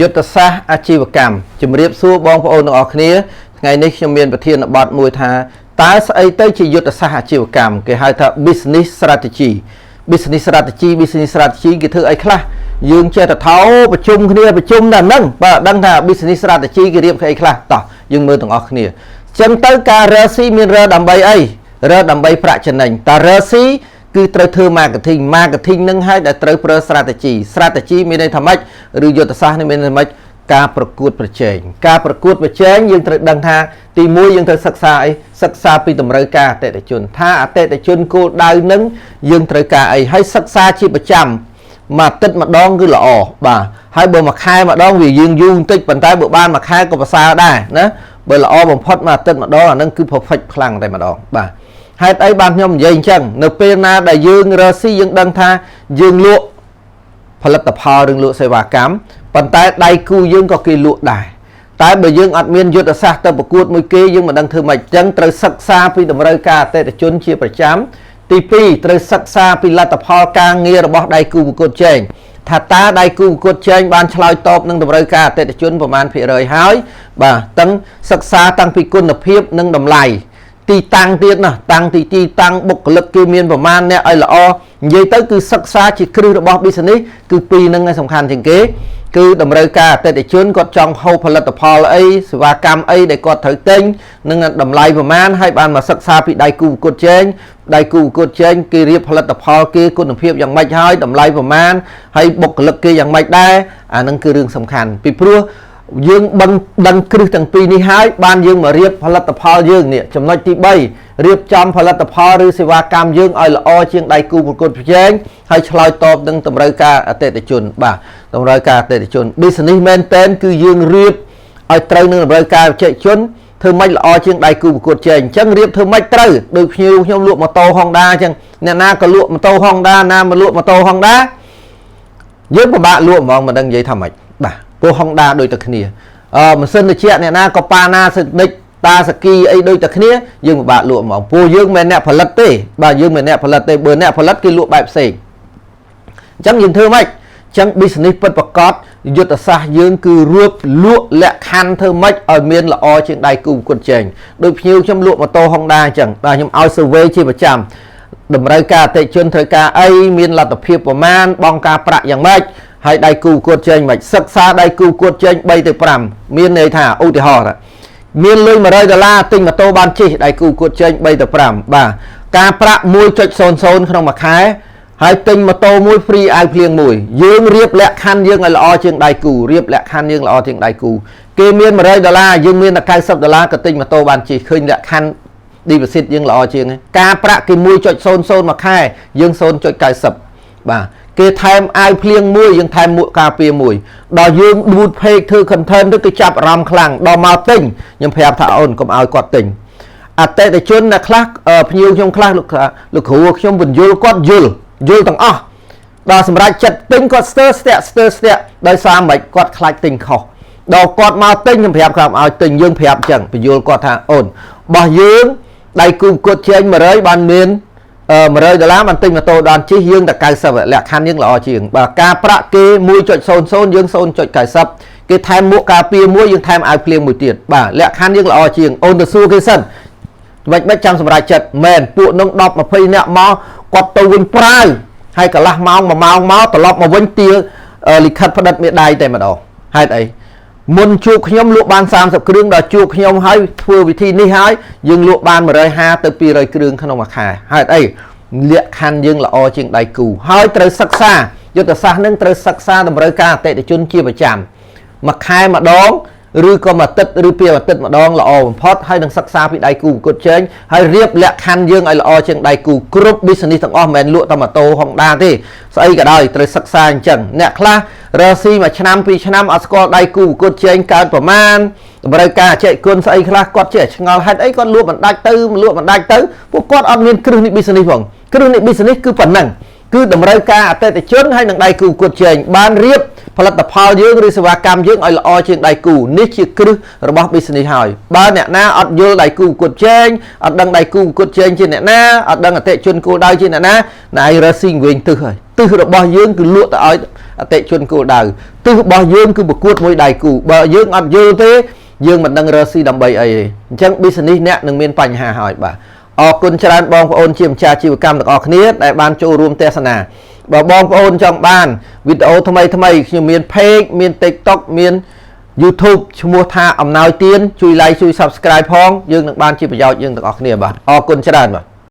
យុទ្ធសាស្ត្រអាជីវកម្មជំរាបសួរបងប្អូនទាំងអស់គ្នាថ្ងៃនេះខ្ញុំមានប្រធានបទមួយថាតើស្អីទៅជាយុទ្ធសាស្ត្រអាជីវកម្មគេហៅថា business strategy business strategy business strategy គេធ្វើអីខ្លះយើងចេះតែថោប្រជុំគ្នាប្រជុំតែហ្នឹងបាទដឹងថា business strategy គេរៀបគេអីខ្លះតោះយើងមើលទាំងអស់គ្នាចឹងទៅការរកស៊ីមានរកដើម្បីអីរកដើម្បីប្រាក់ចំណេញតើរកស៊ីគឺត្រូវធ្វើ marketing marketing នឹងហើយដែលត្រូវប្រើ strategy strategy មានន័យថាម៉េចឬយុទ្ធសាស្ត្រនេះមានន័យថាម៉េចការប្រកួតប្រជែងការប្រកួតប្រជែងយើងត្រូវដឹងថាទី1យើងត្រូវសិក្សាអីសិក្សាពីតម្រូវការអតិថិជន ថាអតិថិជនគោលដៅនឹងយើងត្រូវការអីហើយសិក្សាជាប្រចាំមួយអាទិត្យម្ដងគឺល្អបាទហើយបើមួយខែម្ដងវាយើងយូរបន្តិចប៉ុន្តែបើបានមួយខែក៏ប្រសើរដែរណាបើល្អបំផុតមួយអាទិត្យម្ដងអានឹងគឺ perfect ខ្លាំងតែម្ដងបាទហេតុអីបានខ្ញុំនិយាយអញ្ចឹងនៅពេលណាដែលយើងរកស៊ីយើងដឹងថាយើងលក់ផលិតផលឬលក់សេវាកម្មប៉ុន្តែដៃគូយើងក៏គេលក់ដែរតែបើយើងអត់មានយុទ្ធសាស្ត្រទៅប្រកួតមួយគេយើងមិនដឹងធ្វើម៉េចអញ្ចឹងត្រូវសិក្សាពីតម្រូវការអតិថិជនជាប្រចាំទី2ត្រូវសិក្សាពីលទ្ធផលការងាររបស់ដៃគូប្រកួតជែងថាតើដៃគូប្រកួតជែងបានឆ្លើយតបនឹងតម្រូវការអតិថិជនប្រមាណភាគរយហើយបាទតឹងសិក្សាតាំងពីគុណភាពនិងតម្លៃទីតាំងទៀតណាតាំងទីទីតាំងបុគ្គលិកគេមានប្រមាណអ្នកឲ្យល្អនិយាយទៅគឺសិក្សាជាគ្រឹះរបស់ business គឺពីរហ្នឹងឯងសំខាន់ជាងគេគឺតម្រូវការអតិថិជនគាត់ចង់ហូបផលិតផលអីសេវាកម្មអីដែលគាត់ត្រូវទិញនិងតម្លៃប្រមាណហើយបានមកសិក្សាពីដៃគូប្រកួតជែងដៃគូប្រកួតជែងគេរៀបផលិតផលគេគុណភាពយ៉ាងម៉េចហើយតម្លៃប្រមាណហើយបុគ្គលិកគេយ៉ាងម៉េចដែរអាហ្នឹងគឺរឿងសំខាន់ពីព្រោះយើងបឹងដឹងគ្រឹះទាំងពីរនេះហើយបានយើងមករៀបផលិតផលយើងនេះចំណុចទី3រៀបចំផលិតផលឬសេវាកម្មយើងឲ្យល្អជាងដៃគូប្រកួតប្រជែងហើយឆ្លើយតបនឹងតម្រូវការអតិថិជនបាទតម្រូវការអតិថិជន business មែនតែនគឺយើងរៀបឲ្យត្រូវនឹងតម្រូវការអតិថិជនធ្វើម៉េចល្អជាងដៃគូប្រកួតជែងអញ្ចឹងរៀបធ្វើម៉េចត្រូវដូចភ្ញៀវខ្ញុំលក់ម៉ូតូ Honda អញ្ចឹងអ្នកណាក៏លក់ម៉ូតូ Honda ណាមកលក់ម៉ូតូ Honda យើងពិបាកលក់ហ្មងមិនដឹងនិយាយថាម៉េចបាទព្រោះ Honda ដូចតែគ្នាអឺម៉ាស៊ីនត្រជាក់អ្នកណាក៏ប៉ាណាសិនិចតាសគីអីដូចតែគ្នាយើងពិបាកលក់ហ្មងព្រោះយើងមិនអ្នកផលិតទេបាទយើងមិនអ្នកផលិតទេបើអ្នកផលិតគេលក់បែបផ្សេងអញ្ចឹងយើងធ្វើម៉េចអញ្ចឹង business ពិតប្រាកដយុទ្ធសាស្ត្រយើងគឺរួបលក់លក្ខខណ្ឌធ្វើម៉េចឲ្យមានល្អជាងដៃគូប្រកួតជែងដូចភ្ញៀវខ្ញុំលក់ម៉ូតូ Honda អញ្ចឹងបាទខ្ញុំឲ្យ survey ជាប្រចាំតម្រូវការអតិថិជនត្រូវការអីមានលទ្ធភាពប្រមាណបង់ការប្រាក់យ៉ាងម៉េចហើយដៃគូប្រកួតជែងមិនសិក្សាដៃគូប្រកួតជែង3ទៅ5មានន័យថាឧទាហរណ៍ថាមានលុយ100ដុល្លារទិញម៉ូតូបានជិះដៃគូប្រកួតជែង3ទៅ5បាទការប្រាក់1.00ក្នុងមួយខែហើយទិញម៉ូតូមួយ free អាវភ្លៀងមួយយើងរៀបលក្ខខណ្ឌយើងឲ្យល្អជាងដៃគូរៀបលក្ខខណ្ឌយើងល្អជាងដៃគូគេមាន100ដុល្លារយើងមានតែ90ដុល្លារក៏ទិញម៉ូតូបានជិះឃើញលក្ខខណ្ឌ deposit យើងល្អជាងការប្រាក់គេ1.00មួយខែយើង0.90បាទគេថែមអាវភ្លៀងមួយយើងថែមមួកការពារមួយដល់យើងដួត page ធ្វើ content ទៅគឺចាប់អារម្មណ៍ខ្លាំងដល់មកទិញខ្ញុំប្រាប់ថាអូនកុំឲ្យគាត់ទិញអតិថិជនអ្នកខ្លះភ្ញៀវខ្ញុំខ្លះលោកលោកគ្រូខ្ញុំបញ្យល់គាត់យល់យល់ទាំងអស់ដល់សម្រាប់ចិត្តទិញគាត់ស្ទើស្ទាក់ស្ទើស្ទាក់ដោយសារមិនគាត់ខ្លាចទិញខុសដល់គាត់មកទិញខ្ញុំប្រាប់គាត់ឲ្យទិញយើងប្រាប់អញ្ចឹងបញ្យល់គាត់ថាអូនរបស់យើងដៃគូគាត់ជែង100បានមាន100ដុល្លារបានទិញម៉ូតូដល់ជិះយើងតែ90លក្ខខណ្ឌយើងល្អជាងបាទការប្រាក់គេ1.00យើង0.90គេថែមមួកការពារមួយយើងថែមអាវភ្លៀងមួយទៀតបាទលក្ខខណ្ឌយើងល្អជាងអូនទៅសួរគេសិនមិនមិនចាំសម្រាប់ចិត្តមែនពួកនឹង10 20នាក់មកគាត់ទៅវិញប្រាវហើយកន្លះម៉ោង1ម៉ោងមកត្រឡប់មកវិញទាលិខិតផ្ដិតមេដៃតែម្ដងហេតុអីមុនជួបខ្ញុំលក់បាន30គ្រឿងដល់ជួបខ្ញុំហើយធ្វើវិធីនេះហើយយើងលក់បាន150ទៅ200គ្រឿងក្នុងមួយខែហេតុអីលក្ខខណ្ឌយើងល្អជាងដៃគូហើយត្រូវសិក្សាយុទ្ធសាស្ត្រនឹងត្រូវសិក្សាតម្រូវការអតិថិជនជាប្រចាំមួយខែម្ដងឬក៏មួយអាទិត្យឬពីរអាទិត្យម្ដងល្អបំផុតហើយនឹងសិក្សាពីដៃគូប្រកួតជែងហើយរៀបលក្ខខណ្ឌយើងឲ្យល្អជាងដៃគូគ្រប់ business ទាំងអស់មិនមែនលក់តែម៉ូតូ Honda ទេស្អីក៏ដោយត្រូវសិក្សាអញ្ចឹងអ្នកខ្លះរកស៊ីមួយឆ្នាំពីរឆ្នាំអត់ស្គាល់ដៃគូប្រកួតជែងកើតប្រមាណតម្រូវការអតិគុណស្អីខ្លះគាត់ចេះឆ្ងល់ហេតុអីគាត់លក់បណ្ដាច់ទៅលក់បណ្ដាច់ទៅពួកគាត់អត់មានគ្រឹះនៃ business ផងគ្រឹះនៃ business គឺប៉ុណ្ណឹងគឺតម្រូវការអតិថិជនហើយនឹងដៃគូប្រកួតជែងបានរៀបផលិតផលយើងឬសេវាកម្មយើងឲ្យល្អជាងដៃគូនេះជាគ្រឹះរបស់ business ហើយបើអ្នកណាអត់យល់ដៃគូប្រកួតជែងអត់ដឹងដៃគូប្រកួតជែងជាអ្នកណាអត់ដឹងអតិថិជនគោលដៅជាអ្នកណាណែឯងរកស៊ីវិញទឹះហើយទឹះរបស់យើងគឺលក់ទៅឲ្យ អតិជនគោលដៅទិសរបស់យើងគឺប្រកួតមួយដៃគូបើយើងអត់យល់ទេយើងមិនដឹងរកស៊ីដើម្បីអីទេអញ្ចឹង business អ្នកនឹងមានបញ្ហាហើយបាទអរគុណច្រើនបងប្អូនជាម្ចាស់អាជីវកម្មទាំងអស់គ្នាដែលបានចូលរួមទស្សនាបើបងប្អូនចង់បានវីដេអូថ្មីថ្មីខ្ញុំមាន page មាន TikTok មាន YouTube ឈ្មោះថាអំណោយទៀនជួយ like ជួយ Subscribe ផងយើងនឹងបានជាប្រយោជន៍យើងទាំងអស់គ្នាបាទអរគុណច្រើនបាទ។